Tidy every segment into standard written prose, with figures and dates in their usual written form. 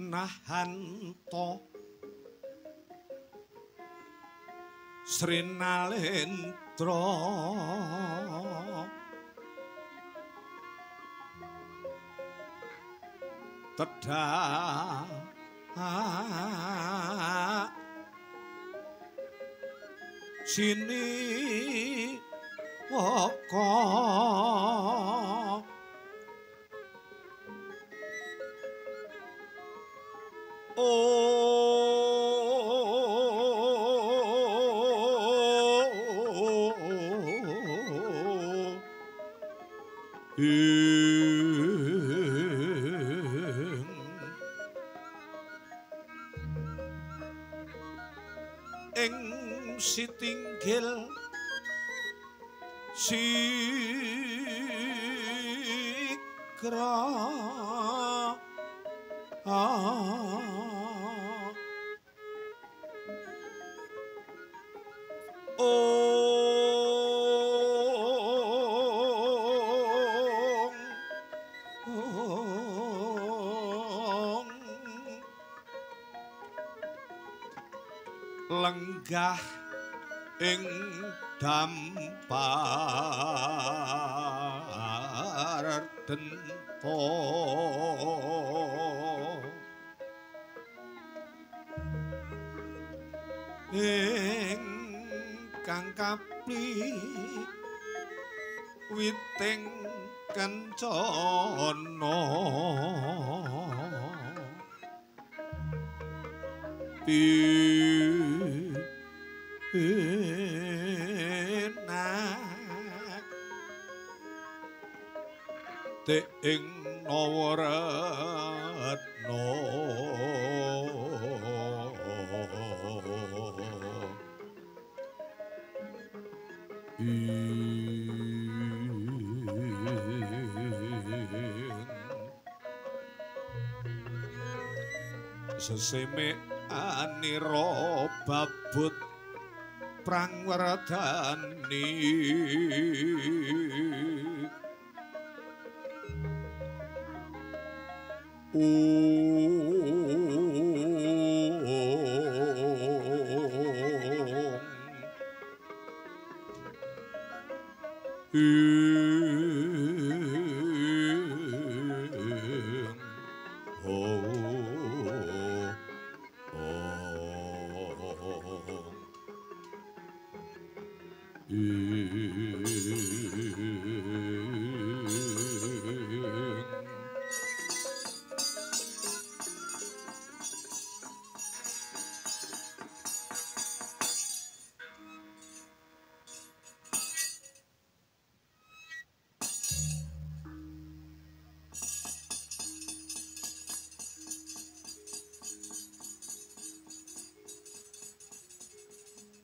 Nahanta Srinalendra tedhak sini waka ing sitinggil sikra lenggah ing dampar denta ing kang kapli witing kencana pinak te ing nawaratna seseme anira babut prang wardani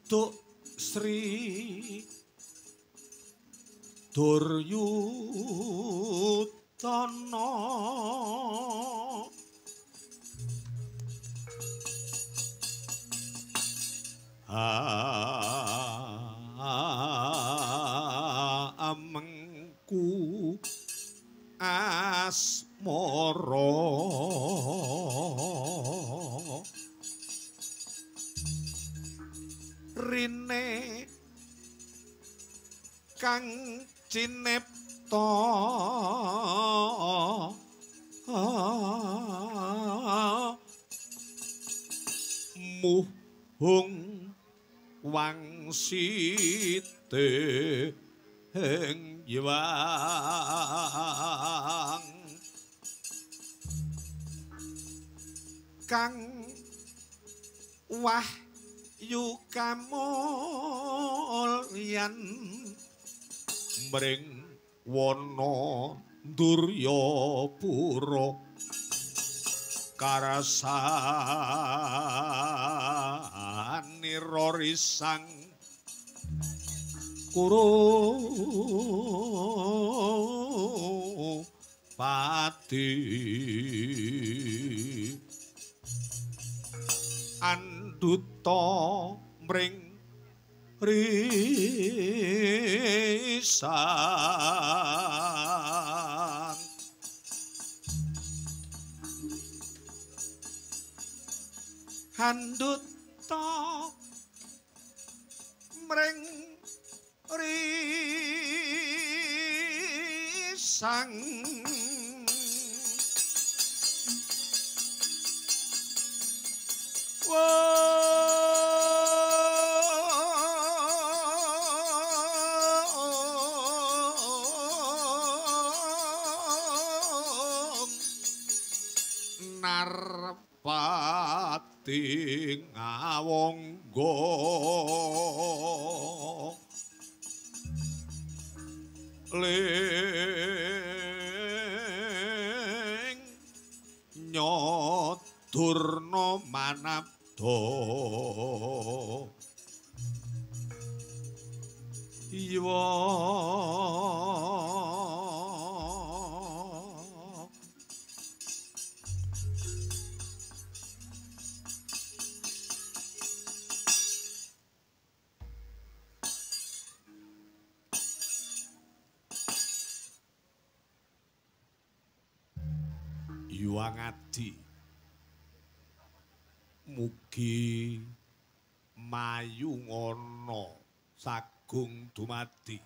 Tuk Sri Duryudana amengku asmara rine kang cinipta muhung wangsite ing hyang kang wahyu kamulyan mring wana Duryapura karasanira risang Kuru pati anduta mring risang Handuta mring risang Narpati ngawangga ling nyadurna manabda iwa Yuwangadi mugi mayu ngono sagung dumadi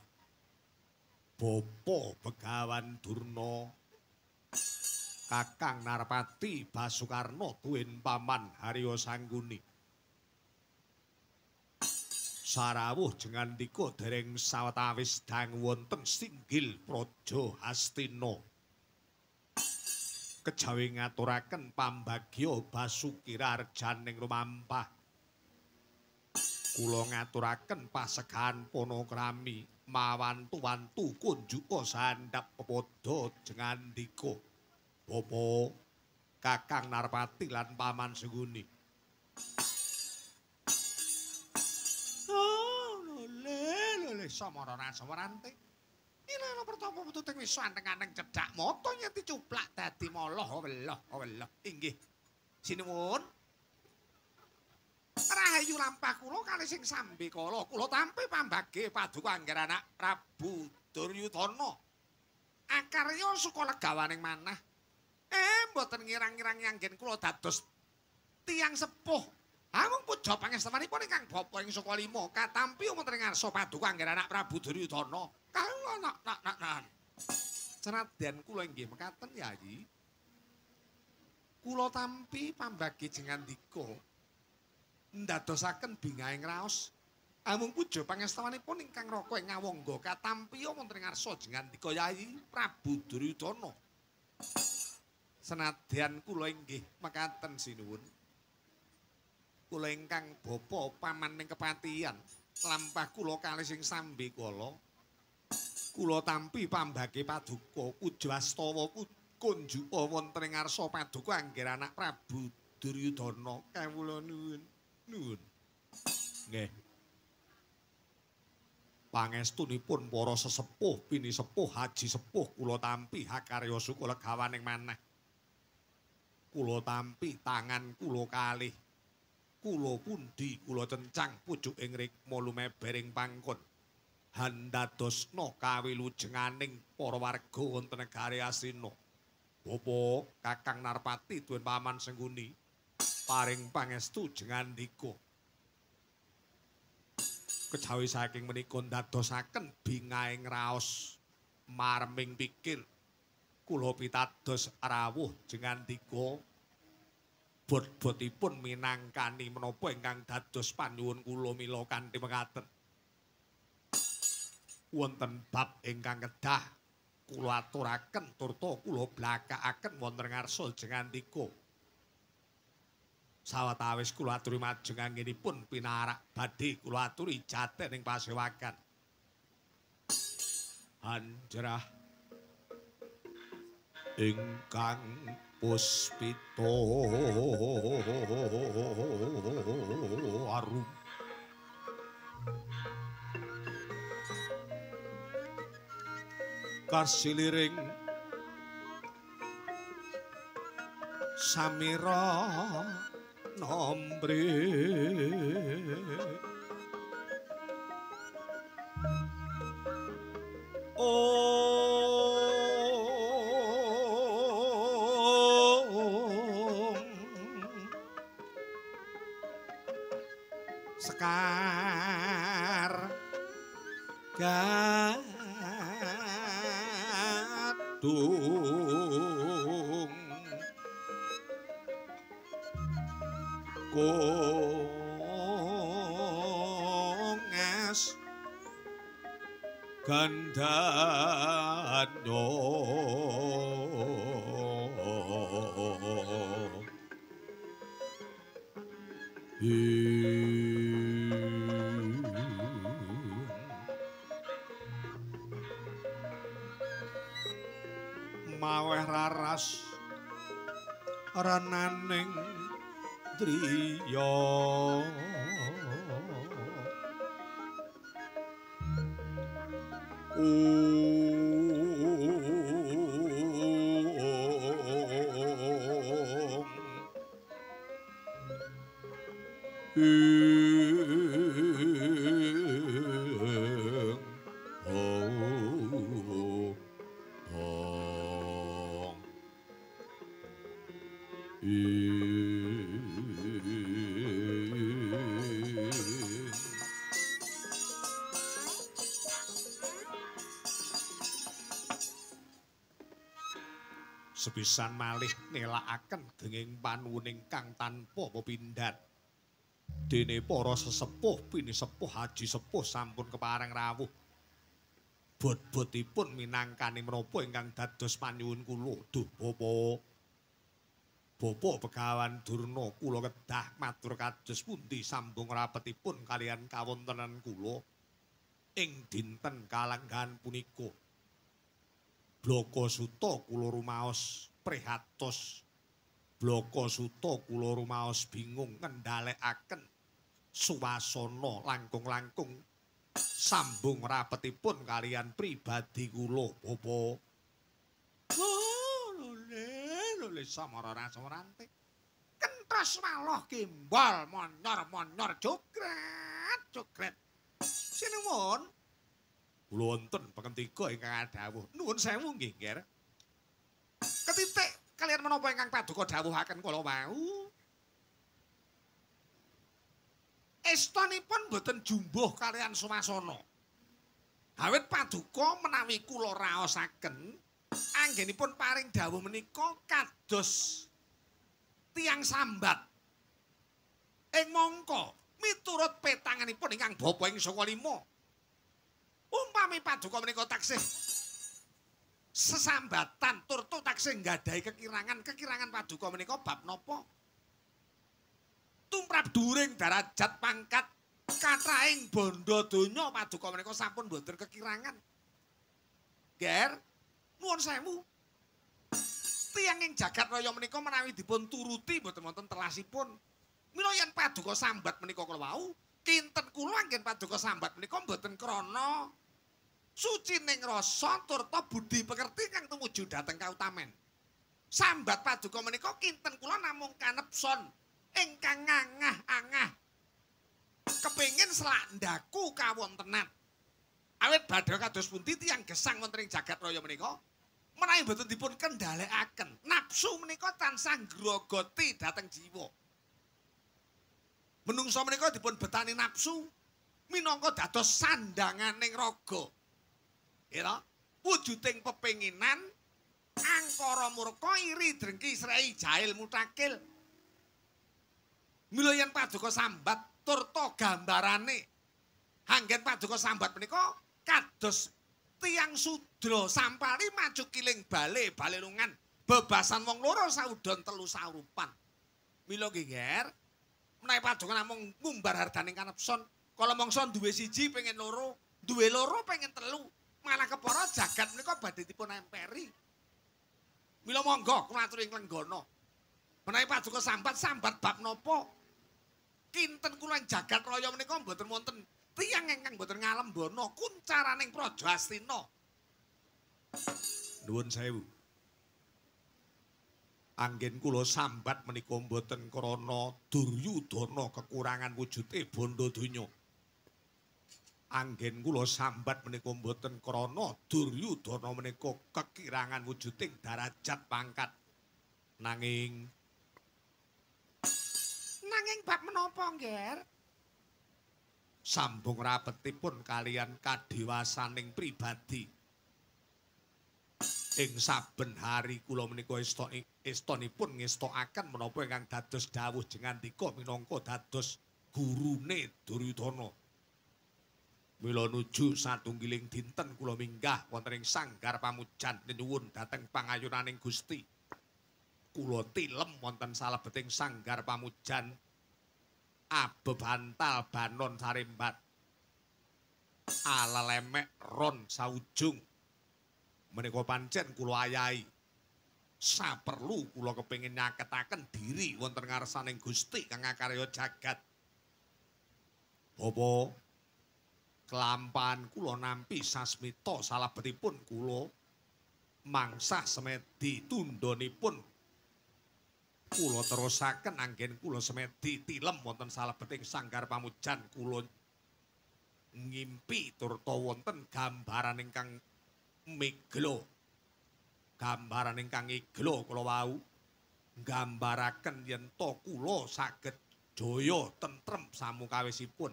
Bapa Begawan Durna Kakang Narpati Basukarna tuwin paman Harya Sangguni sarawuh jengandika dereng sawetawis dangu wonten singgil Praja Hastina kejawi ngaturaken pambagya Basuki Raharjaning rumampah. Kula ngaturaken pasegahan panakrami mawantu-wantu kunjuka sandhap pepadha jengandika Bapa Kakang Narpati lan Paman Sengguni. Oh, lole lole samara rasawarante. Ilana pertapa pututing wis anteng-anteng cedhak mata nyati cuplak dadi moloh weloh weloh. Inggih. Sinuwun. Rahayu lampah kula kalih sing sambe kala kula tampi pambage paduka angger anak Prabu Duryudana. Akarya suka legawaning manah. Mboten ngirang-ngirangi anggen kula dados tiyang sepuh. Amung puja pangestanipun ingkang bapa ing Suka Lima katampi wonten ing ngarsa paduka angger anak Prabu Duryudana. Kula nak nak nak nak. Senadyan kula inggih mekaten Yayi. Kula tampi pambagi jengandika ndadosaken bingahing raos. Amung puja pangestanipun ingkang raka ing ngawangga katampi wonten ing ngarsa jengandika Yayi Prabu Duryudana. Senadyan kula inggih mekaten sinuwun. Kula ingkang bapa paman ing kepatihan lampah kula kalih sing sambe kala. Kula tampi pambage paduka pujastawa kunjuka wonten ing ngarsa paduka angger anak Prabu Duryudana. Kawula nuwun. Nuwun. Nggih. Pangestunipun para sesepuh pinisepuh haji sepuh kula tampi hakarya suka legawaning manah. Kula tampi tangan kula kalih. Kula pundi kula cencang pucuking rikma lumebering pangkon. Handadosna kawilujenganing para warga wonten negari Astina. Bapa Kakang Narpati tuwin Paman Sengguni paring pangestu jengandika. Kejawi saking menika ndadosaken bingahing raos marming pikir kula pitados rawuh jengandika bot-botipun minangkani menapa ingkang dados panyuwun kula mila kanthi mekaten. Wonten bab ingkang kedah kula aturaken turta kula blakakaken wonten ngarsa jengandika. Sawetawis kula aturi majeng anggenipun pinarak badhe kula aturi jaten ing pasewakan. Anjrah ingkang puspita arum kasiliring samira nombre om Sekar Gadung Kongas Gandano Maweh raras renaning driya Sepisan malih nelakaken genging panuwun ingkang tanpa pepindhan. Dene para sesepuh, pinisepuh, haji sepuh sampun kepareng rawuh. Bot-botipun minangkani menapa ingkang dados panyuwun kula. Duh Bapak. Bapak Begawan Durna kula kedah matur kados pundi sambung rapetipun kaliyan kawontenan kula ing dinten kalanggahan punika. Blaka suta kula rumaos prihatos. Blaka suta kula rumaos bingung ngendhalekaken suwasana langkung-langkung sambung rapetipun kaliyan pribadi kula Bapak. Oh, lole, lole samara rasorante. Kentos maloh gimbal monyor-monyor jogret, jogret. Sinuwun. Kula wonten pangandika ingkang adhawuh. Nuwun sewu nggih, Nger. Ketitik kaliyan menapa ingkang paduka dawuhaken kala wau? Estonipun mboten jumbuh kaliyan suwasana. Awit paduka menawi kula raosaken anggenipun paring dawuh menika kados tiyang sambat. Ing mangka miturut petanganipun ingkang bapa ing saka lima. Umpami paduka menika taksih sesambatan turtu taksih nggadahi kekirangan-kekirangan paduka menika bab napa? Tumrap during darajat pangkat kathahing bondo donya paduka menika sampun mboten kekirangan. Ger, nuwun sewu. Tiyang ing jagat raya menika menawi dipun turuti mboten wonten telasipun. Mila yen paduka sambat menika kala wau, kinten kula anggen paduka sambat menika mboten krana sucining rasa turta budi pekerti kang tumuju dhateng kautamen. Sambat paduka menika kinten kula namung kanepson ingkang ngangah-angah kepengin selak ndaku kawontenan. Awit badhe kados pundi tiyang gesang wonten ing jagat raya menika menawi mboten dipun kendhalekaken, nafsu menika tansah ngrogoti dhateng jiwa. Menungsa menika dipun betani nafsu minangka dados sandanganing raga. Nggih ta? Wujuding pepenginan angkara murka iri drengki srei jahil mutakil. Mila yen paduka sambat turta gambarane anggen paduka sambat menika kados tiyang sudra sampali maju kiling bale balelungan bebasan wong loro saudon telu saurupan. Mila nggih, Nger, menawi paduka namung ngumbar hardaning kanepson, kala mangsa duwe siji pengen loro, duwe loro pengen telu, malah kepara jagat menika badhe dipun emperi. Mila monggo kula aturi ing lenggana. Menawi paduka sambat-sambat bab napa? Kinten kula ing jagat raya menika mboten wonten tiyang ingkang mboten ngalembana kuncaraning Praja Astina. Nuwun sewu. Anggen kula sambat menika mboten krana Duryudana kekurangan wujude bondo donya. Anggen kula sambat menika mboten krana Duryudana menika kekirangan wujuding darajat pangkat. Nanging bab menapa, Ngger? Sambung rapetipun kalian kadewasaning pribadi. Ing saben hari kula menika estonipun ngestokaken menapa ingkang dados dawuh jengandika minangka dados gurune Duryudana. Mila nuju satunggiling dinten kula minggah wonten ing sanggar pamujan nyuwun dhateng pangayunaning Gusti. Kula tilem wonten salebeting sanggar pamujan abebantal banon sarimbat. Alalemek ron saujung. Menika pancen kula ayahi. Saperlu kula kepengin nyaketaken diri wonten ngarsaning Gusti kang ngakarya jagat. Bapak, kelampahan kula nampi sasmita salebetipun kula mangsah semedi tundhonipun kula terusaken anggen kula semedi tilem wonten salebeting sanggar pamujan kula ngimpi turta wonten gambaran ingkang migla. Gambaran ingkang igla kula wau nggambaraken yen to kula saged jaya tentrem samukawisipun.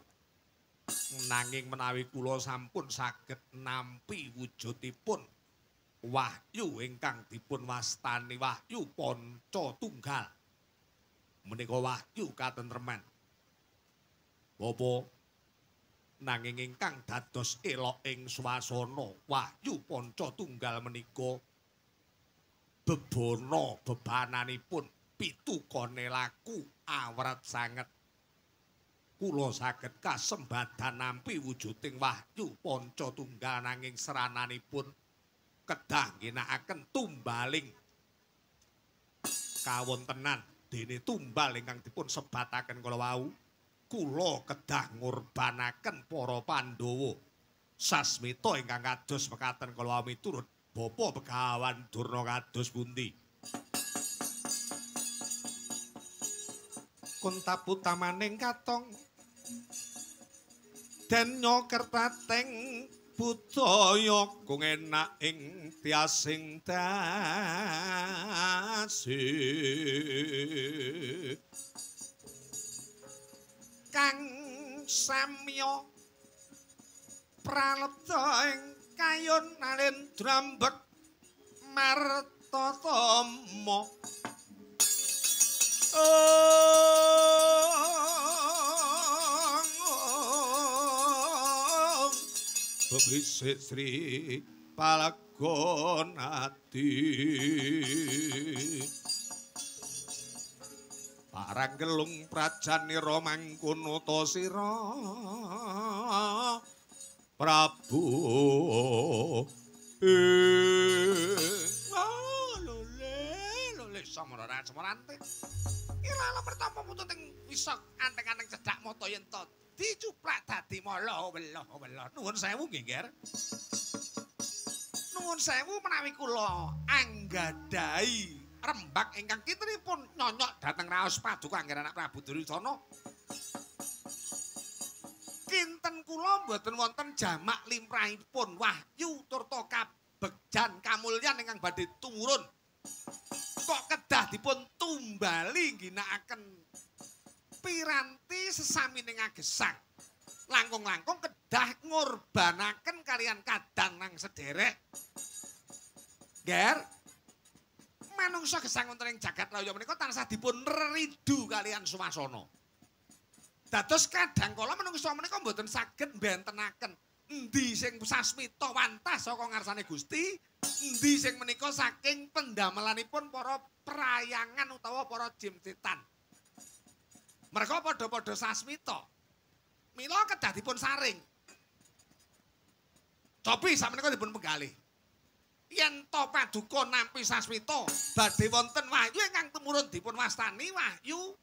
Nanging menawi kula sampun saged nampi wujudipun wahyu ingkang dipun wastani wahyu panca tunggal. Menika wahyu katentreman. Bapak, nanging ingkang dados elok ing swasana wahyu panca tunggal menika bebana bebananipun pitukane laku awrat sanget. Kula saged kasembadan nampi wujuding wahyu panca tunggal nanging serananipun kedah ngginakaken tumbaling kawontenan dene tumbal ingkang dipun sebataken kala wau. Kula kedah ngurbanaken para Pandhawa. Sasmita ingkang kados mekaten kala wau miturut Bapak Begawan Durna kados pundi? Kuntaputamaning katong den nyokertateng budaya kung enak ing tiasing dasi kang samya pralebda ing kayun nalendra mbek martatama. Bebisik Sri Palagonati parang gelung prajanira mangkono ta sira Prabu. Lole lole samara samorante ilala pertama putut ing wisok anteng-anteng cedhak mata yen to dicuplak dadi mala weloh weloh. Nuwun sewu nggih, Nger. Nuwun sewu menawi kula anggadhahi rembag ingkang kintenipun nyonyok dhateng raos paduka angger anak Prabu Duryudana. Kinten kula mboten wonten jamak limrahipun wahyu turta kabegjan kamulyan ingkang badhe tumurun. Kok kedah dipun tumbali ngginakaken piranti sesamining agesang. Langkung-langkung kedah ngurbanaken kalian kadang nang sederek. Nger, manungsa gesang wonten ing jagat raya menika tansah dipun ridu kalian swasana. Dados kadang kala manungsa menika mboten saged mbentenaken endi sing sasmita wantah saka ngarsane Gusti, endi sing menika saking pendamelanipun para prayangan utawa para jim setan. Mereka padha-padha sasmita. Mila kedah dipun saring. Cobi sakmenika dipun penggalih. Yen to paduka nampi sasmita, badhe wonten wahyu ingkang tumurun dipun wastani wahyu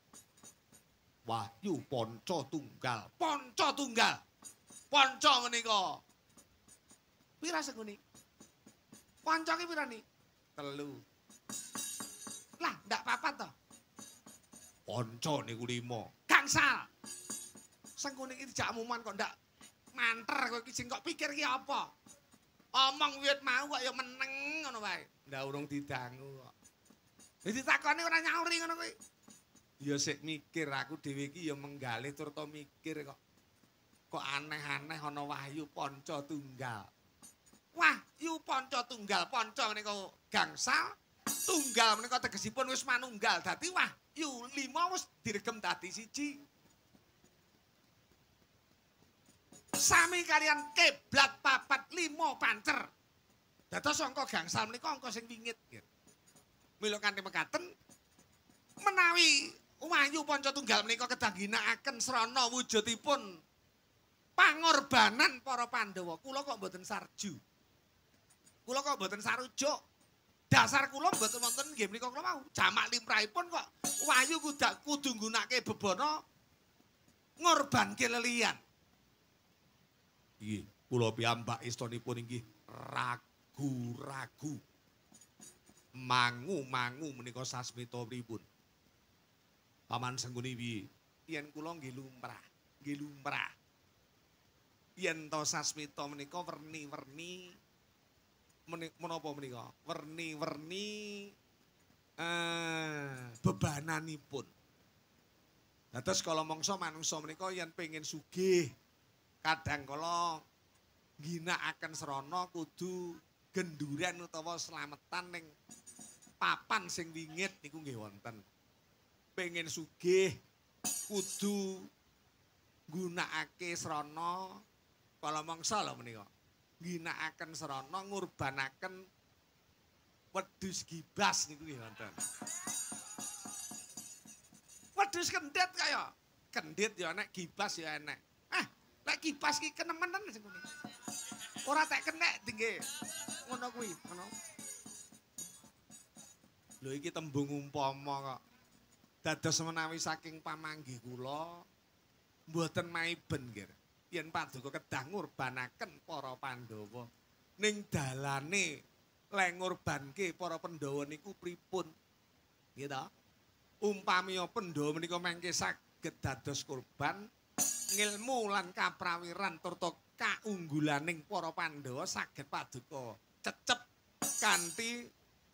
wahyu panca tunggal. Panca tunggal. Panca menika. Pira seguni? Panca ki pira ni? 3. Lah, ndak papat to. Panca niku 5. Gangsal. Sengkuni iki dijak umuman kok ndak manter kowe iki sing kok pikir ki apa? Omong wiwit mau kok ya meneng ngono wae. Ndak urung didangu kok. Lah ditakoni ora nyauri ngono kuwi. Ya sik mikir aku dhewe iki ya menggalih turta mikir kok. Kok aneh-aneh ana wahyu panca tunggal. Wahyu panca tunggal, panca menika gangsal, tunggal menika tegesipun wis manunggal. Dadi wahyu 5 wis diregem dadi siji. Sami kalian kiblat 4 5 pancer. Dados angka gangsal menika angka sing wingit. Mila kanthi mekaten menawi wahyu panca tunggal menika kedah ginakaken srana wujudipun pangorbanan para Pandhawa. Kula kok mboten sarju. Kula kok mboten sarujuk. Dasar kula mboten wonten nggih menika kula mau jamak limrahipun kok wahyu kudu nggunakake bebana ngorbanke leliyan. Nggih, kula piyambak istonipun inggih ragu-ragu. Mangu-mangu menika sasmita pripun? Paman Sengkuni piye? Yen kula nggih lumrah, nggih lumrah. Yen to sasmita menika werni-werni menapa menika? Werni-werni bebananipun. Dados kala mangsa manungsa menika yen pengin sugih, kadang kala ngginakaken srana kudu genduren utawa slametan ning papan sing wingit niku nggih wonten. Pengen sugih kudu nggunakake srana kala mangsa lho menika. Ngginakaken srana ngurbanaken wedhus gibas niku nggih wonten. Wedhus kendhit kaya kendhit ya enek, gibas ya enek. Ah, lek gibas ki kenemenen sing ngene. Ora tek kenek dingge. Ngono kuwi, ngono. Lho iki tembung umpama kok. Dados menawi saking pamanggih kula mboten maiben nggih. Yen paduka kedah ngurbanaken para Pandhawa. Ning dalane le ngurbanke para Pandhawa niku pripun? Nggih ta? Umpami Pandhawa menika mangke saged dados korban, ngilmu lan kaprawiran turta kaunggulaning para Pandhawa saged paduka cecep kanthi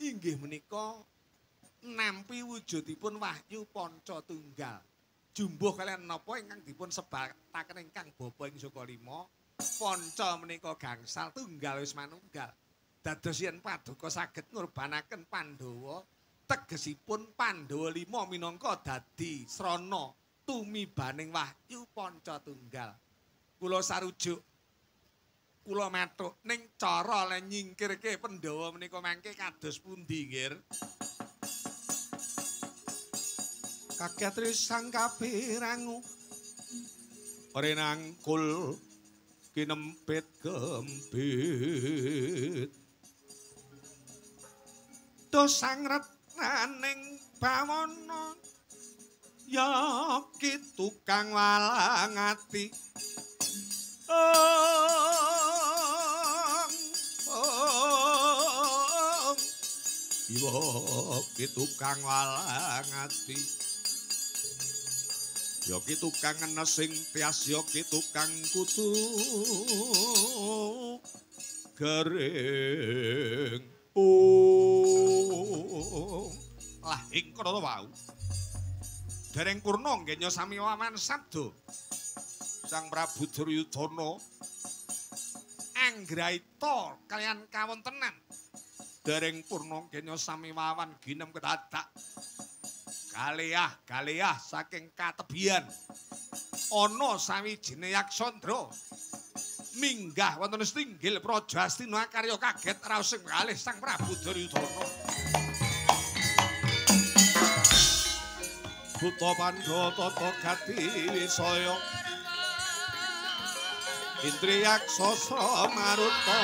inggih menika nampi wujudipun wahyu panca tunggal. Jumbuh kalian napa ingkang dipun sebataken ingkang bapa ing Sukalima, panca menika gangsal tunggal wis manunggal. Dados yen paduka saged ngurbanaken Pandhawa, tegesipun Pandhawa 5 minangka dadi srana tumibaning wahyu panca tunggal. Kula sarujuk, kula mathuk ning cara le nyingkirke Pandhawa menika mangke kados pundi nggih? Kaget sang kapirangu renangkul kinempit gempit dosang retnaning bawana ya ki tukang walang ati iwa ki tukang walang ati ya ki tukang ngenes sing tias ya ki tukang kutu garing. Oh lah ing kono wau dereng purna nggenya sami wawan sabda Sang Prabu Duryudana anggraita kalian kawontenan dereng purna nggenya sami wawan ginem kedadak galeah-galeah saking katebian ana sawijine Yaksandra minggah wonten stinggil Praja Astina karya kaget raos sing kalih Sang Prabu Duryudana. Buta Pandhawa tata gati wisaya Indriyaksasa maruta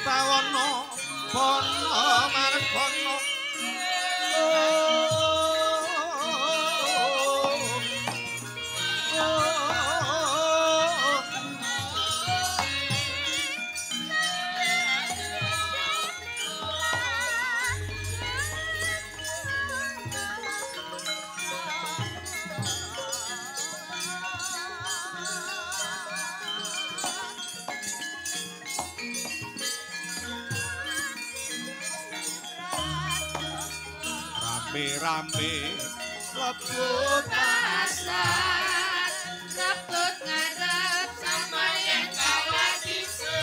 bawana bana margana Rame-rame lebut pasar rebut ngarep sama yang kawadise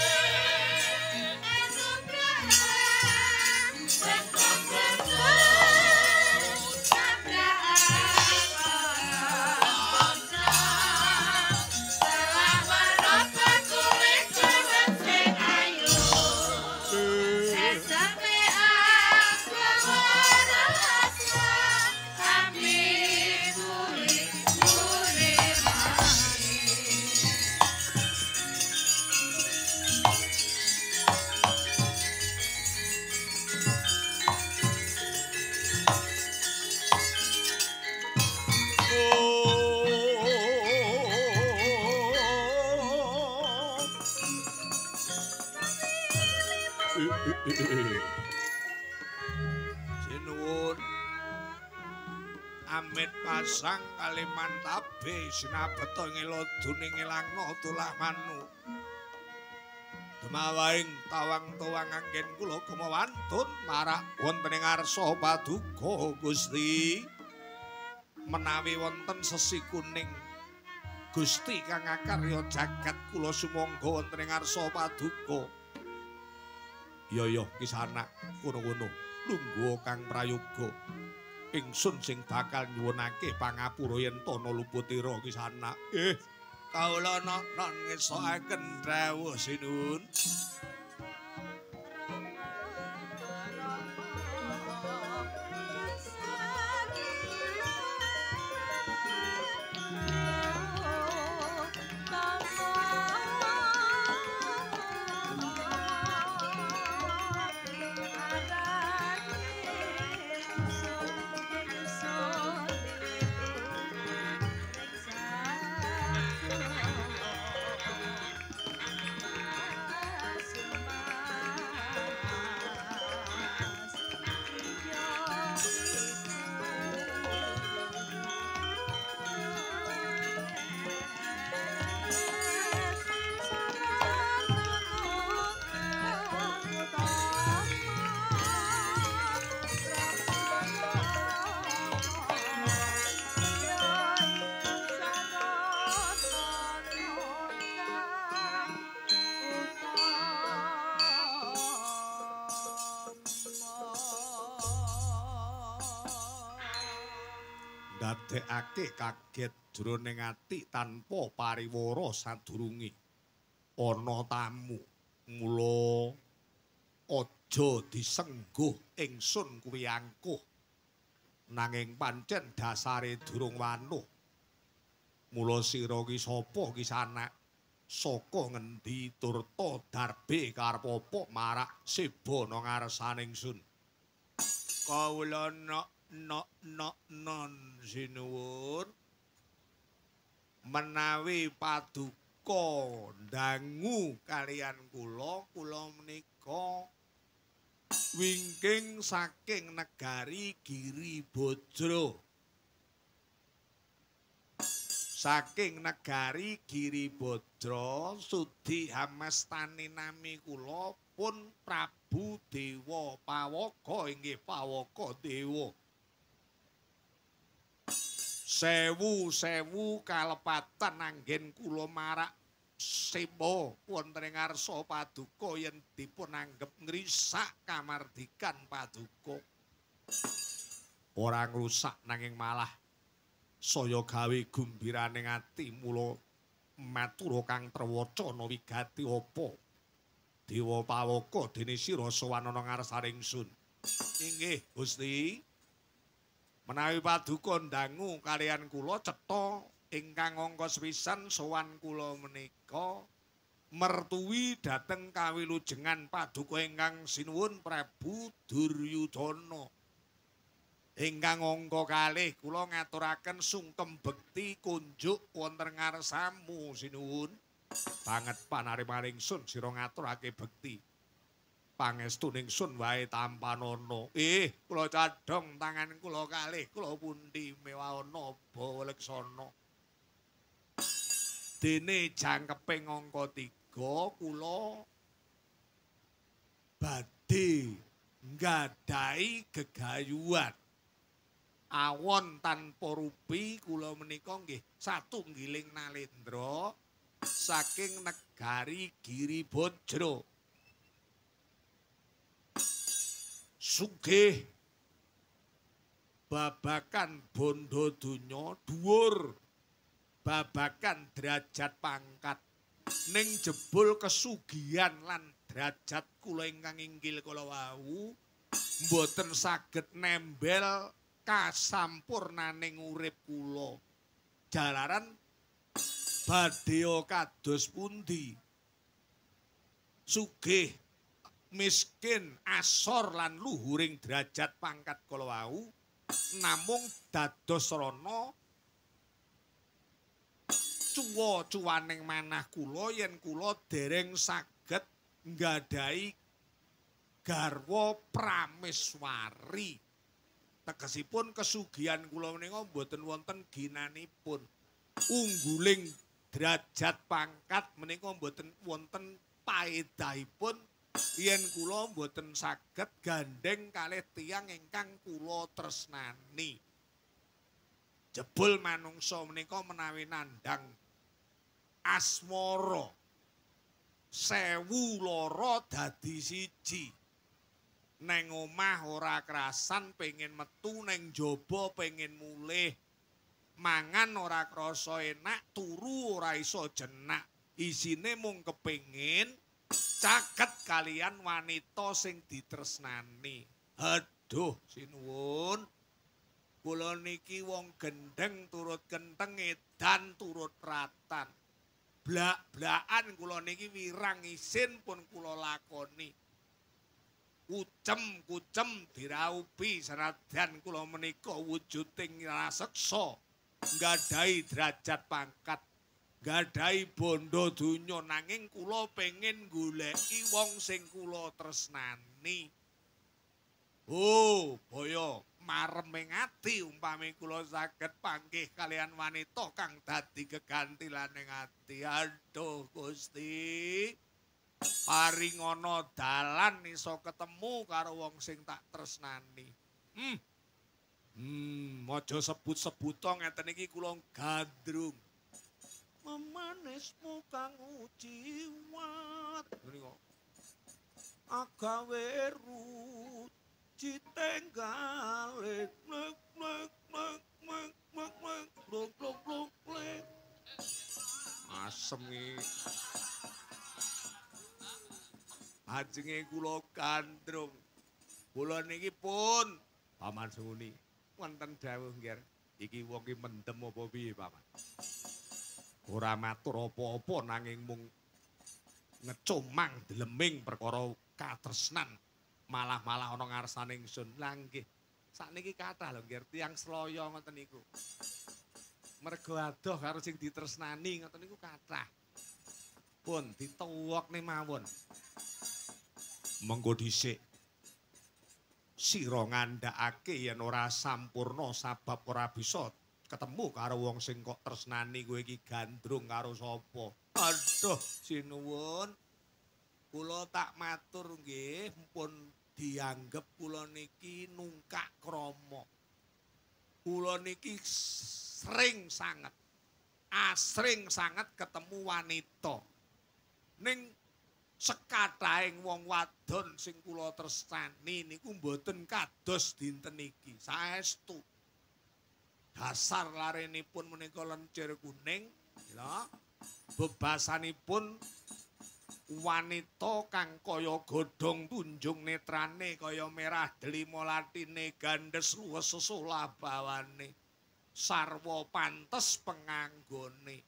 Sinuwun amit pasang kalimantabe sinabeta ngelodune ngelangno tulah manu demawaing tawang-tawang anggen kula kumawantun marak wonten ing ngarsa paduka Gusti menawi wonten sesi kuning Gusti kang akarya jagat kula sumangga wonten ing ngarsa paduka. Ya ya kisanak kono-kono lungguh kang prayoga ingsun sing bakal nyuwunake pangapura yen tana luputira kisanak. Kawula non ngesokaken dawuh sinuwun. Ndadekake kaget jroning ati tanpa pariwara sadurunge ana tamu mula aja disengguh ingsun kuwi angkuh nanging pancen dasare durung wanuh mula sira ki sapa kisanak saka ngendi turta darbe karep apa marak seba ana ngarsane ingsun. Kawula nok nok non sinuwun menawi paduka ndangu kalian kula, kula menika wingking saking negari Giribajra. Saking negari Giribajra sudi hamestani nami kula pun Prabu Dewa Pawaka inggih Pawaka Dewa. Sewu-sewu kalepatan anggen kula marak sema wonten ing ngarsa paduka yen dipun anggep ngrisak kamardikan paduka. Ora ngrusak nanging malah saya gawe gumbiraning ati mula matur kang trewacana wigati apa Dewa Pawaka dene sira sowan ana ngarsane ingsun. Inggih Gusti. Menawi paduka ndangu kalian kula cetha ingkang angka sepisan sowan kula menika mertuwi dhateng kawilujengan paduka ingkang sinuwun Prabu Duryudana. Ingkang angka kalih kula ngaturaken sungkem bekti kunjuk wonten ngarsamu sinuwun. Banget panarimaning ingsun sira ngaturake bekti. Pangestu ningsun wae tampanana. Kula cadhong tangan kula kalih kula pundi mewaana bawa leksana. Dene jangkeping angka 3 kula badhe nggadahi gegayuhan. Awon tanpa rupi kula menika nggih satunggiling nalendra saking negari Giribajra. Sugih babakan bondo donya dhuwur, babakan derajat pangkat, ning jebul kesugihan lan derajat kula ingkang inggil kala wau mboten saged nembel kasampurnaning urip kula. Jalaran badhe kados pundi? Sugih, miskin, asor lan luhuring derajat pangkat kala wau namung dados sarana cuwa-cuwaning manah kula yen kula dereng saged nggadahi garwa prameswari. Tegesipun kesugihan kula menika mboten wonten ginanipun. Ungguling derajat pangkat menika mboten wonten paedahipun yen kula mboten saged gandheng kalih tiyang ingkang kula tresnani. Jebul manungsa menika menawi nandhang asmara 1000 lara dadi siji. Neng omah ora krasan pengen metu, neng jaba pengen mulih. Mangan ora krasa enak, turu ora iso jenak. Isine mung kepengin caket kalian wanita sing ditresnani. Aduh, sinuwun. Kula niki wong gendeng turut kenteng, edan turut ratan. Blak-blakan kula niki wirang isin pun kula lakoni. Kucem-kucem diraupi senadyan kula menika wujuding raseksa, nggadahi derajat pangkat, nggadahi bondo donya, nanging kula pengen goleki wong sing kula tresnani. Oh, boyo marem ing ati umpami kula saged panggih kalian wanita kang dadi kegantilaning ati. Aduh Gusti, paringana dalan iso ketemu karo wong sing tak tresnani. Aja sebut-sebuta ngeten iki kula gandrung. Memanismu kang ujiwat menika agawe ruji tenggale nek nek nek nek nek nek blok blok blok blek. Asem iki. Ajenge kula gandrung. Kula niki pun Paman Sunguni wonten dawuh nggih. Iki wong ki mendem apa piye, Paman? Ora matur apa-apa nanging mung ngecomang deleming perkara katresnan. Malah-malah ana ngarsane ingsun. Lah nggih, sakniki kathah lho nggih tiyang slaya ngoten niku. Mergo adoh karo sing ditresnani ngoten niku kathah. Pun dituwokne mawon. Mengko dhisik sira ngandhakake yen ora sampurna sabab ora bisa ketemu karo wong sing kok tresnani kowe iki gandrung karo sapa. Aduh sinuwun, kula tak matur nggih pun dianggep kula niki nungkak krama. Kula niki sering sanget, asring sanget ketemu wanita. Ning sekathahing wong wadon sing kula tresnani niku mboten kados dinten iki. Saestu. Dasar larenipun menika lencir kuning, ya. Bebasanipun wanita kang kaya godhong tunjung netrane kaya merah delima latine gandes luwes sesolah bawane. Sarwa pantes penganggone.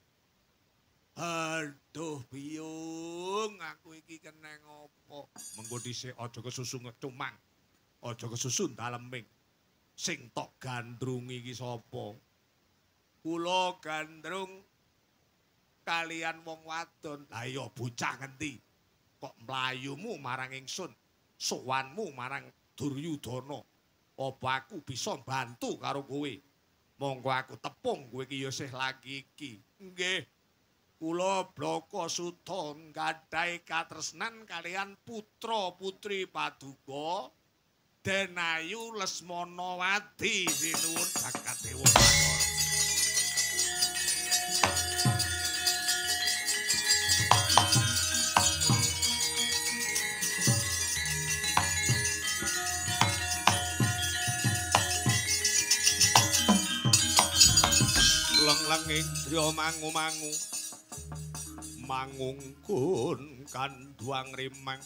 Aduh biyung, aku iki keneng apa? Mengko dhisik aja kesusu ngecumang. Aja kesusu daleming. Sing tok gandrungi iki sapa? Kula gandrung kalian wong wadon. Lah iya bocah ngendi? Kok mlayumu marang ingsun, sowanmu marang Duryudana. Apa aku bisa bantu karo kowe? Monggo aku tepung kowe iki ya sih lagi iki. Nggih. Kula Blaka Suta nggadahi katresnan kalian putra-putri paduka Raden Ayu Lesmanawati sinuwun jagat dewa Bathara. Leng-lenging driya mangu-mangu mangungkun kanduang rimang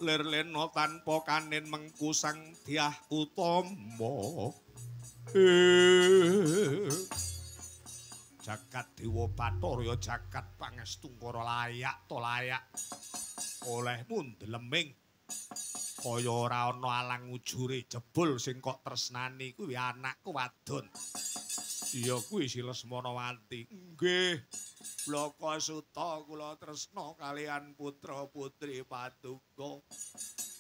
lir lena tanpa kanin mengku sang Dyah Utama. Jagat Dewa Bathara jagat pangestungkara layak to layak olehmu ndeleming kaya ora ana alang ujure jebul sing kok tresnani kuwi anakku wadon. Ya kuwi si Lesmanawati. Nggih. Blaka Suta kula tresna kalian putra putri paduka.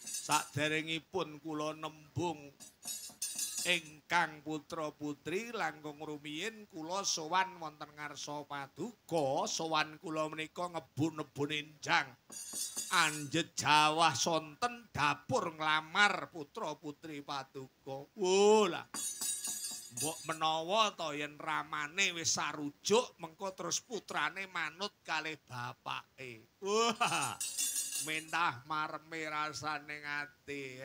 Saderengipun kula nembung ingkang putra putri langkung rumiyin kula sowan wonten ngarsa paduka. Sowan kula menika ngebun-nebun enjang anjet jawah sonten dapur nglamar putra putri paduka. Wo lah. Mbok menawa to yen ramane wis sarujuk mengko terus putrane manut kalih bapake. Wah, mentah mareme rasane ati.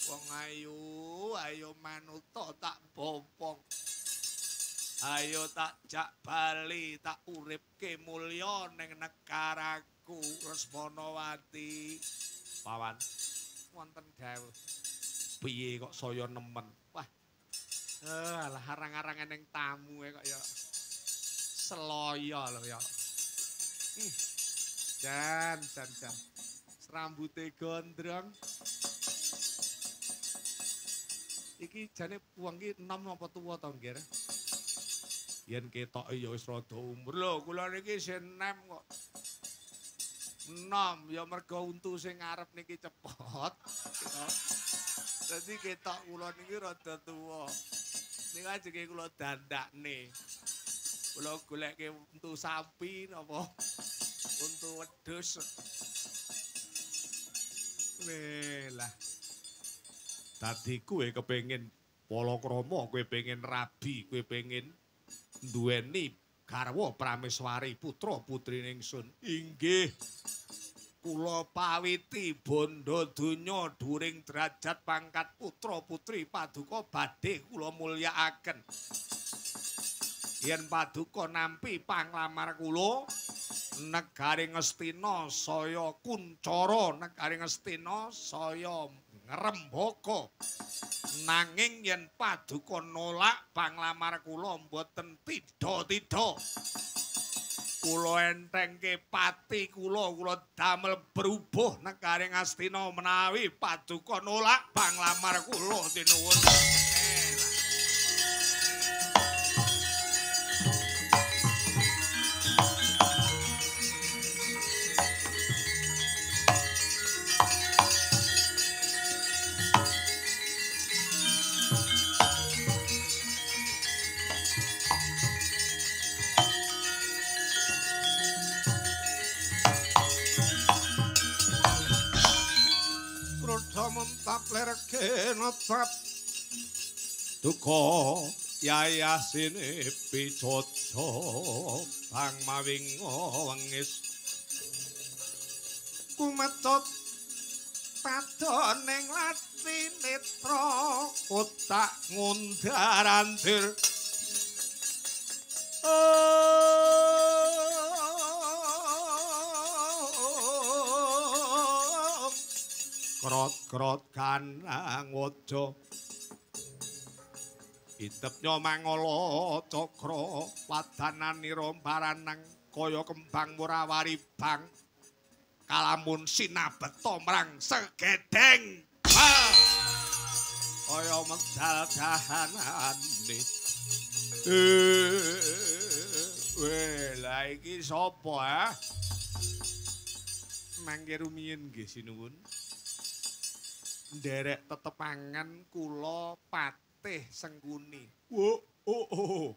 Wong ayu, ayo manut tak bopong. Ayo tak jak bali, tak uripke mulya ning negaraku Lesmanawati. Pawan, wonten dawuh. Piye kok saya nemen? Wah. Alah arang-arangan ning tamu kok ya seloyo lho ya. Jan jan jan. Rambute gondrong. Iki jane wong iki enom apa tuwa to, Nggir? Yen ketoke ya wis rada umur. Lho, kula niki isih enem kok. Enom ya mergo untu sing ngarep niki cepot. Dadi ketok kula niki rada tuwa. Niku ajenge kula dandakne. Kula goleke untu sapi napa untu wedhus. Welah. Dadi kowe kepengin palakrama, kowe pengen rabi, kowe pengen duweni garwa prameswari putra putrine ingsun. Inggih. Kula pawiti bondo donya dhuwuring derajat pangkat putra putri paduka badhe kula mulyakaken. Yen paduka nampi panglamar kula, negari Ngastina saya kuncara, negari Ngastina saya ngrembaka. Nanging yen paduka nolak panglamar kula mboten tidha-tidha. Kula entengke pati kula, kula damel brubuh negari Ngastina menawi paduka nolak panglamar kula tinuwun. Netap duka yayasine picoco bang mawinga wengis kumecut padoning lati netra otak ngundarandir krot-krot kanang waja itepnya mangala cakra wadananira baranang kaya kembang murawari bang kalamun sinabeta mrang segedeng kaya medal dahanane. Weh, lha iki sapa ha? Mangke rumiyin nggih sinuwun. Nderek tetepangan kula Patih Sengkuni. Oh, oh, oh.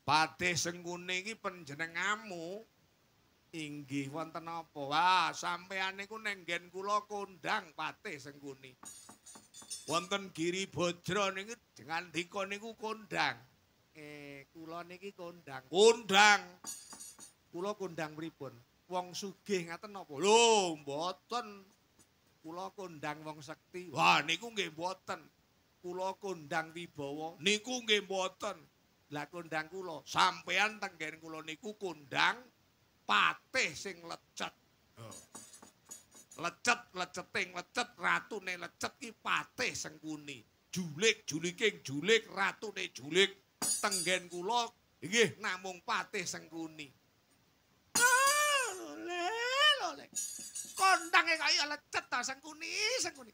Patih Sengkuni iki panjenenganmu Inggih wonten apa? Wah, sampean niku ning nggen kula kondang Patih Sengkuni. Wonten Giri Bajra niki ngandika niku kondang. Kula niki kondang. Kondang. Kula kondang pripun? Wong sugih ngaten napa? Lho, mboten. Kula kondang wong sekti. Wah, niku nggih mboten. Kula kondang wibawa. Niku nggih mboten. Lah kondang kula, sampean tenggen kula niku kondang patih sing lecet. Lecet, leceting lecet, ratune lecet ki Patih Sengkuni. Julik, juliking julik, ratune julik. Tenggen kula nggih namung Patih Sengkuni. Lho, lho. Kondange kok ya lecet ta Sengkuni, Sengkuni.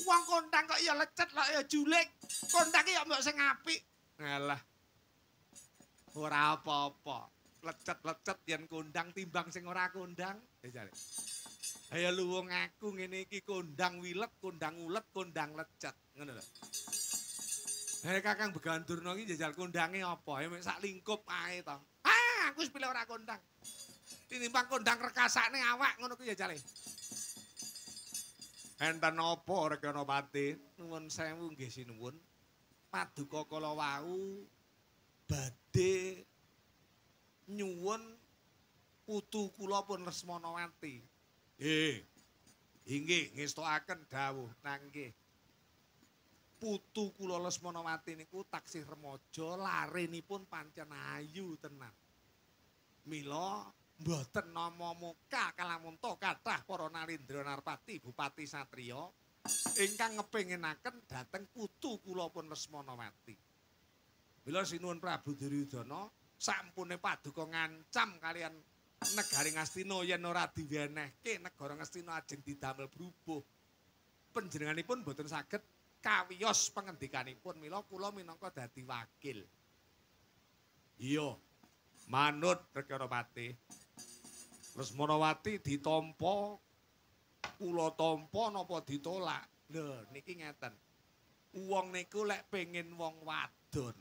Wong kondang kok ya lecet lho ya julik. Kondange ya mbok sing apik. Alah. Ora apa-apa. Lecet-lecet yen kondang timbang sing ora kondang. Ya jare. Ayo luwung aku ngene iki kondang wilet, kondang ulet, kondang lecet. Ngono lho. Kakang Begawan Durna iki jajal kondange apa? Ya mek sak lingkup ae to. Ah, aku wis pilih ora kondang. Tinimbang kondang rekasane awak ngono kuwi jajale. Enten apa Rekanapati? Nuwun sewu nggih sinuwun. Paduka kala wau badhe nyuwun putu kula pun Lesmanawati. Inggih ngestokaken dawuh nangke. Putu kula Lesmanawati niku taksih remaja, larenipun pancen ayu tenan. Mila mboten nama muka kalamunta kathah para Nalindra Narpati Bupati Satriya ingkang ngepenginaken dhateng putu kula pun Lesmanawati. Mila sinuwun Prabu Duryudana sampune paduka ngancam kalian negari Ngastina yen ora diwenehke negara Ngastina ajeng didamel brubuh. Panjenenganipun mboten saged kawiyos pangendikanipun, mila kula minangka dadi wakil. Iya, manut Rekanapati. Lesmanawati ditampa, kula tampa napa ditolak? Lho niki ngeten. Wong niku lek pengin wong wadon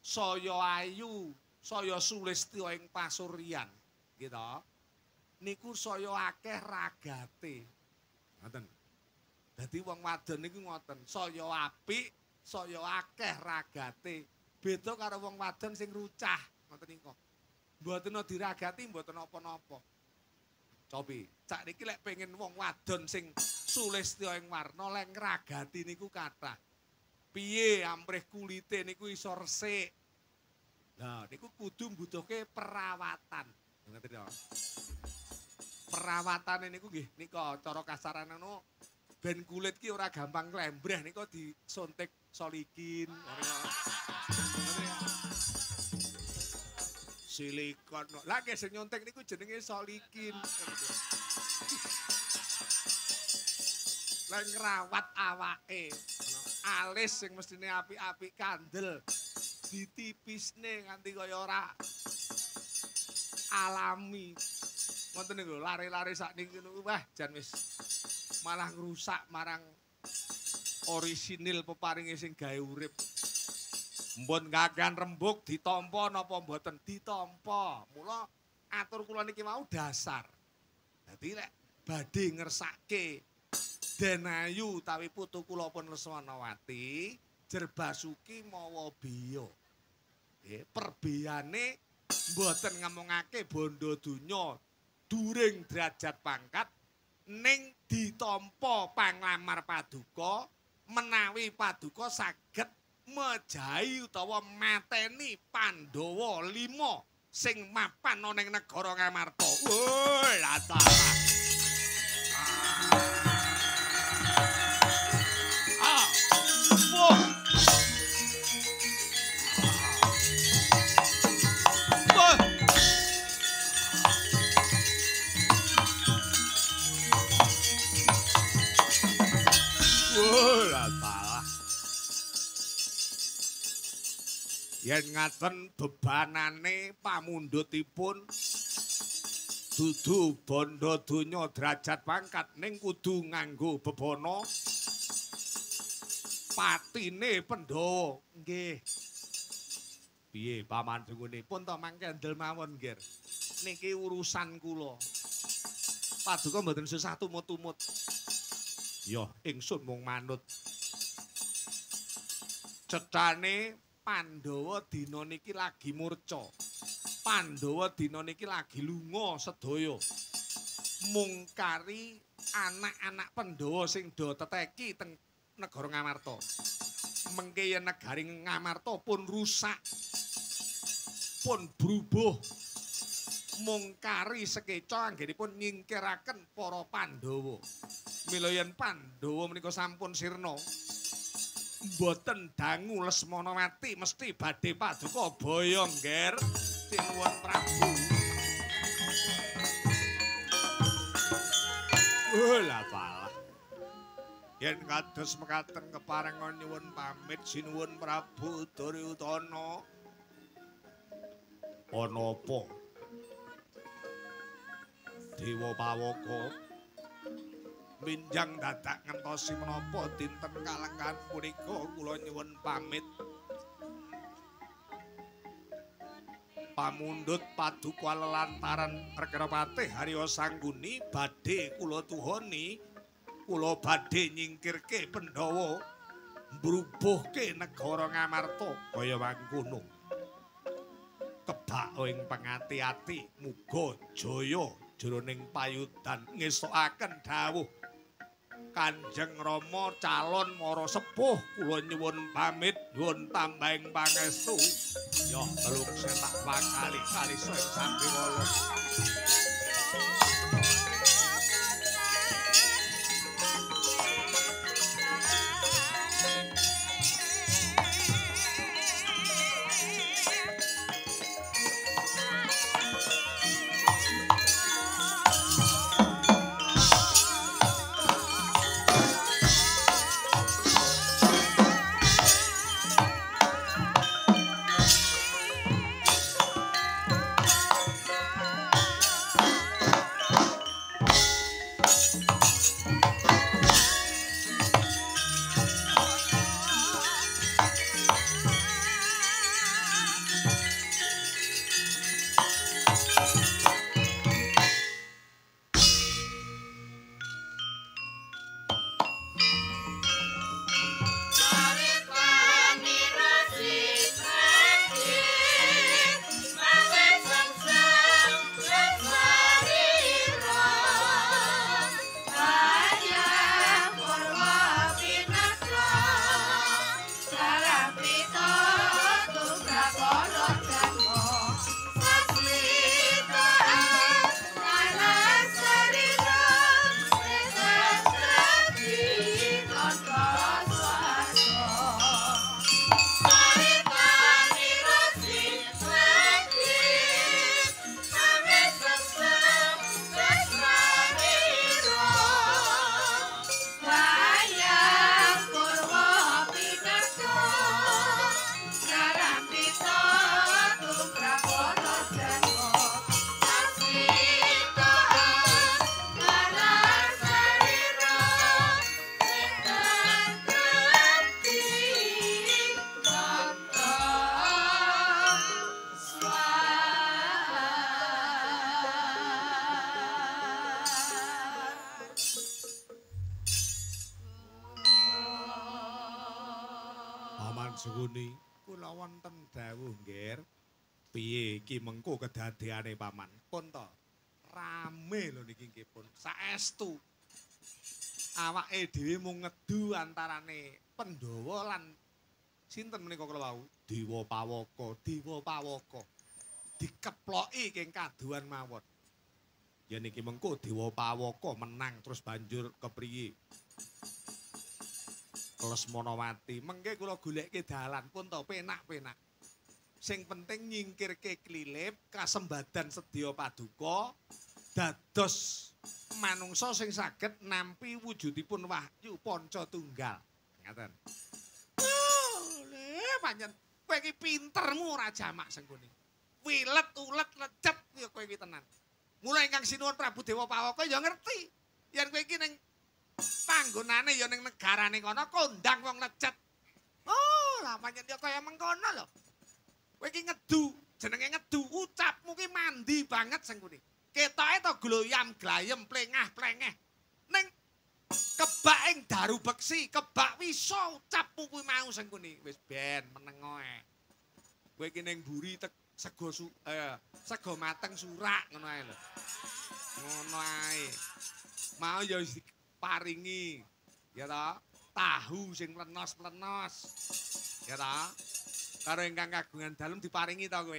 saya ayu, saya sulistya ing pasuryan, gitu. Niku saya akeh ragate. Ngoten. Dadi wong wadon niku ngoten, saya apik, saya akeh ragate. Beda karo wong wadon sing rucah, ngoten niku. Mboten diragati, mboten napa-napa. Cobi, cak niki lek pengin wong wadon sing sulistya ing warna lek ngragati niku kathah. Piye amprih kulite niku iso resik. Lah niku kudu mbutuhke perawatan. Ngerti to? Perawatane niku nggih nika cara kasarane ngono ben kulit ki ora gampang klembreh nika disuntik solikin. Silikon. Lah nggih sing nyuntik niku jenenge solikin. Lah ngrawat awake. Alis sing mestine apik-apik kandel ditipisne nganti kaya ora alami. Ngoten niku lare-lare sakniki niku wah jan wis malah ngrusak marang orisinil peparinge sing gawe urip. Mbon kakean rembug ditampa napa mboten ditampa. Mula atur kula niki mau dasar. Dadi lek badhe ngersake Denayu utawi putu kula pun Lesmanawati, Jerbasuki mawa biya. Nggih, perbeyane mboten ngemongake bondo donya during derajat pangkat ning ditampa panglamar paduka menawi paduka saged mejahi utawa mateni Pandhawa 5 sing mapan ana ing negara Ngamarta. Woi, la salah. Yen ngaten bebanane pamundhutipun dudu bondo donya derajat pangkat ning kudu nganggo bebana patine Pandhawa. Nggih. Piye pamandhungune? Pun to mangke ndel mawon, Nggir. Niki urusan kula. Paduka mboten susah tumut-tumut. Ya, ingsun mung manut. Cethane Pandhawa dina niki lagi murca. Pandhawa dina niki lagi lunga sedaya. Mung kari anak-anak Pandhawa sing do teteki teng negara Ngamarta. Mengke yen negari Ngamarta pun rusak, pun brubuh. Mung kari sekeca anggenipun nyingkiraken para Pandhawa. Mila yen Pandhawa menika sampun sirna, mboten dangu Lesmana mati mesti badhe paduka boyong, Nger. Sinuwun Prabu. Lah palah. Yen kados mekaten keparengan nyuwun pamit sinuwun Prabu Duryudana. Ana apa? Dewa Pawaka minjang dadak ngentosi menapa dinten kalengkahan punika kula nyuwun pamit. Pamundhut paduka lelantaran Rekerapatih Harya Sangguni badhe kula tuhoni, kula badhe nyingkirke Pandhawa, mbrubuhke negara Ngamarta kaya mangkono. Kebak ing pangati-ati muga jaya jroning payudan ngestokaken dawuh Kanjeng Rama calon mara sepuh kula nyuwun pamit nyuwun tambahing pangestu. Ya telung setak wakali kalisa ing sambewala. Suguni kula wonten dawuh nggih. Piye iki mengko kedadeane paman? Pun to. Rame lho niki nggih pun. Saestu. Awake dhewe mung ngedu antarane Pandhawa lan sinten menika kula wau? Dewa Pawaka, Dewa Pawaka. Dikeploki ing kaduan mawon. Ya niki mengko Dewa Pawaka menang terus banjur kepriye? Lesmanawati mengke kula goleke dalan pun to penak-penak. Sing penting nyingkirke klilip kasembadan sedya paduka dados manungsa sing saged nampi wujudipun wahyu panca tunggal. Ngaten. Lho, pancen kowe iki pintermu ora jamak Sengkuni. Wilet ulet lecet ya kowe iki tenan. Mula ingkang sinuwun Prabu Dewa Pawaka ya ngerti yen kowe iki ning panggonane ya ning negarane kono kondang wong lecet. Oh, lah pancen ya kaya mengkono lho. Kowe iki ngedu. Jenenge ngedu ucapmu ki mandi banget Sengkuni. Ketoke to gloyam glayem plengah-plengeh. Ning kebak ing daru beksi, kebak wisa ucapmu kuwi mau Sengkuni. Wis ben meneng ae. Kowe iki ning mburi sego sego mateng surak ngono ae lho. Ngono ae. Mau ya wis diparingi ya ta, tahu sing plenos-plenos. Ya ta? Karo ingkang kagungan dalem diparingi ta kowe?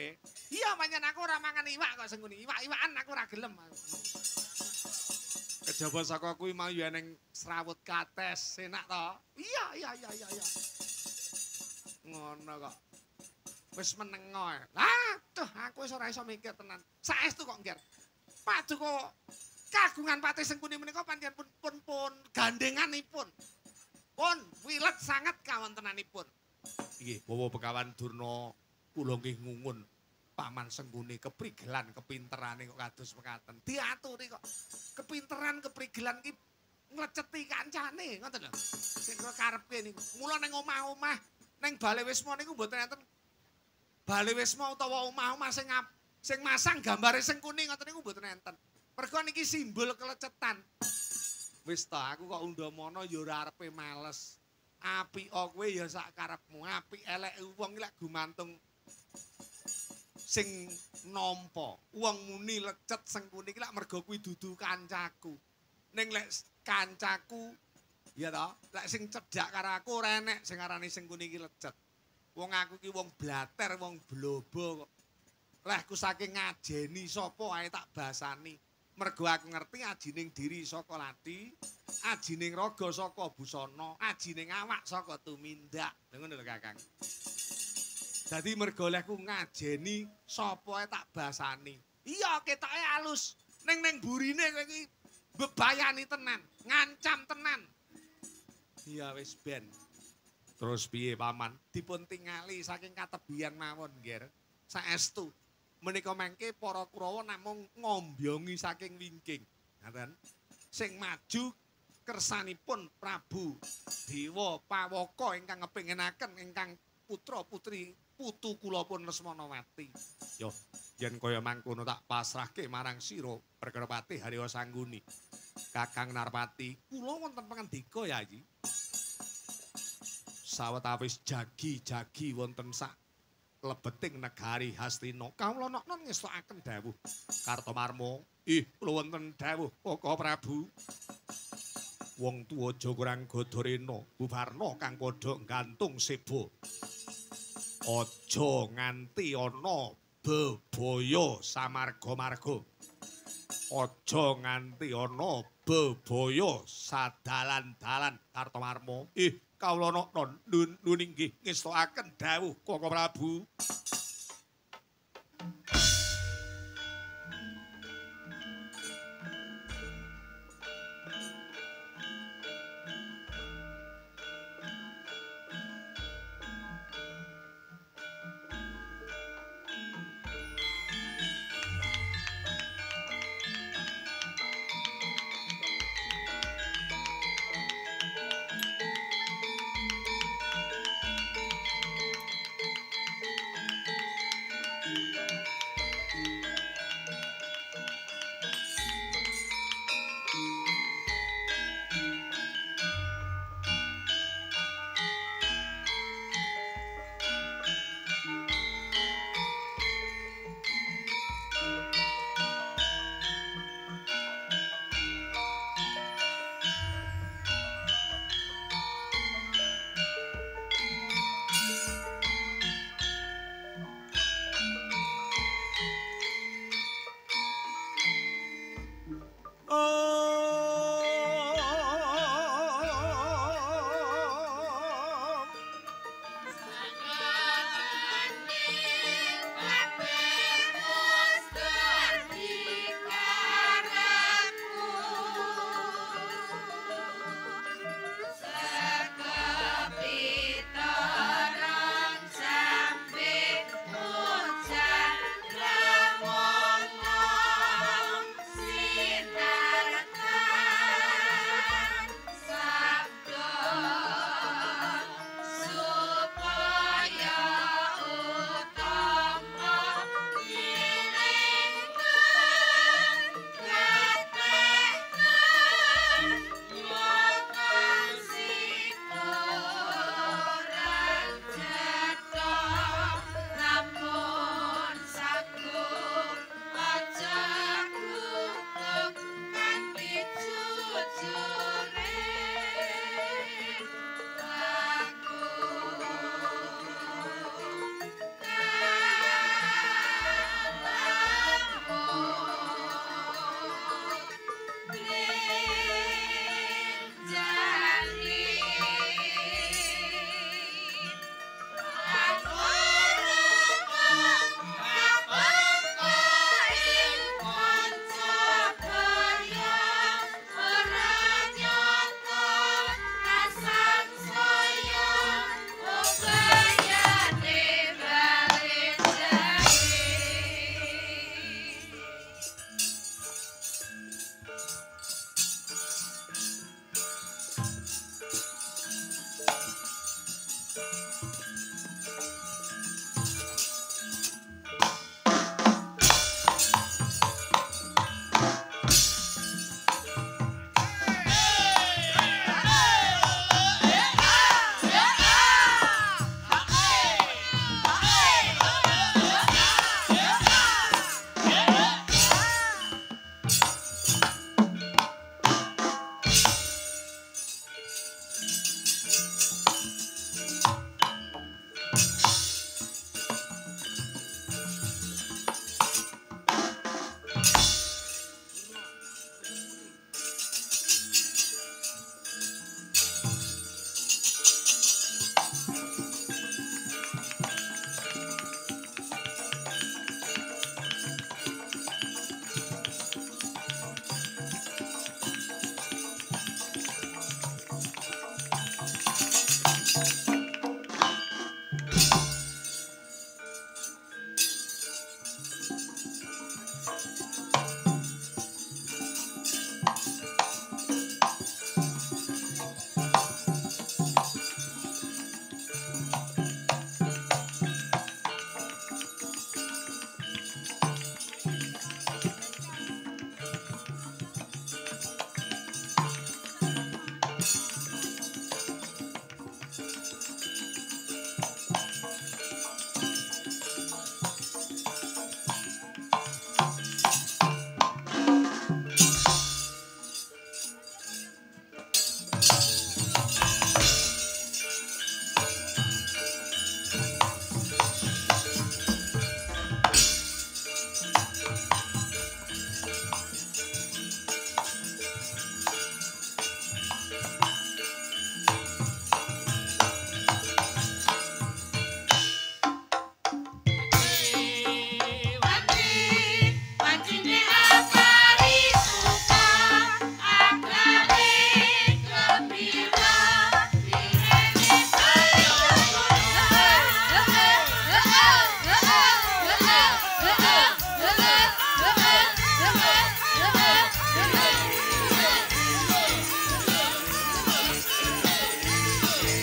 Iya, pancen aku ora mangan iwak kok Sengkuni. Iwak-iwakan aku ora gelem. Kejaba saka kuwi mau ya ning srawut kates, enak ta? Iya, iya, iya, iya, iya. Ngono kok. Wis meneng ae. Lah, aduh aku wis ora iso mikir tenan. Saestu kok, Ngger. Paduka kagungan Patih Sengkuni menika pancen pun gandenganipun. Pun wilet sanget kawontenanipun. Nggih, bawa Begawan Durna kula nggih ngungun Paman Sengkuni keprigelan kepinterane kok kados mekaten. Diaturi kok kepinteran keprigelan ki ngleceti kancane, ngoten lho. Sing kula karepke niku. Mula ning omah-omah ning Bale Wisma niku mboten enten Bale Wisma utawa omah-omah sing masang gambare Sengkuni ngoten niku mboten enten. Mergo niki simbol kelecetan. Wis ta aku kok undamana ya ora arepe males. Apik kowe ya sak karepmu, apik eleke wong iki lek gumantung sing nampa. Wong muni lecet Sengkuni iki lek mergo kuwi dudu kancaku. Ning lek kancaku ya ta, lek sing cedhak karo aku ora enek sing arani Sengkuni iki lecet. Wong aku iki wong blater, wong blobo kok. Lehku saking ngajeni sapa ae tak basani. Mergo aku ngerti ajining diri saka lati, ajining raga saka busana, ajining awak saka tumindak. Lha ngono lho Kakang. Dadi mergo lehku ngajeni sapa ae tak basani. Iya ketoke alus, ning ning burine kowe iki bebayani tenan, ngancam tenan. Iya wis ben. Terus piye Paman? Dipun tingali saking katebian mawon, Ngger. Saestu menika mangke para Kurawa namung ngombyongi saking wingking. Ngaten. Sing maju kersanipun Prabu Dewa Pawaka ingkang ngepingenaken ingkang putra-putri putu kula pun Lesmanawati. Yo, yen kaya mangkono tak pasrahke marang sira Perkara Patih Harya Sangguni. Kakang Narpati, kula wonten pangandika Yayi. Sawetawis jagi-jagi wonten sak lebeting negari Hastina, kawula noknon ngestokaken dawuh Kartomarma. Ih, kula wonten dawuh Kaka Prabu. Wong tuwa aja kurang Gadarena, bubarna kang padha gantung seba. Aja nganti ana bebaya samarga-marga. Aja nganti ana bebaya sadalan-dalan Kartomarma. Ih, kawula noknon nun inggih ngestokaken dawuh Kaka Prabu. Thank you.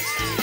Thank you.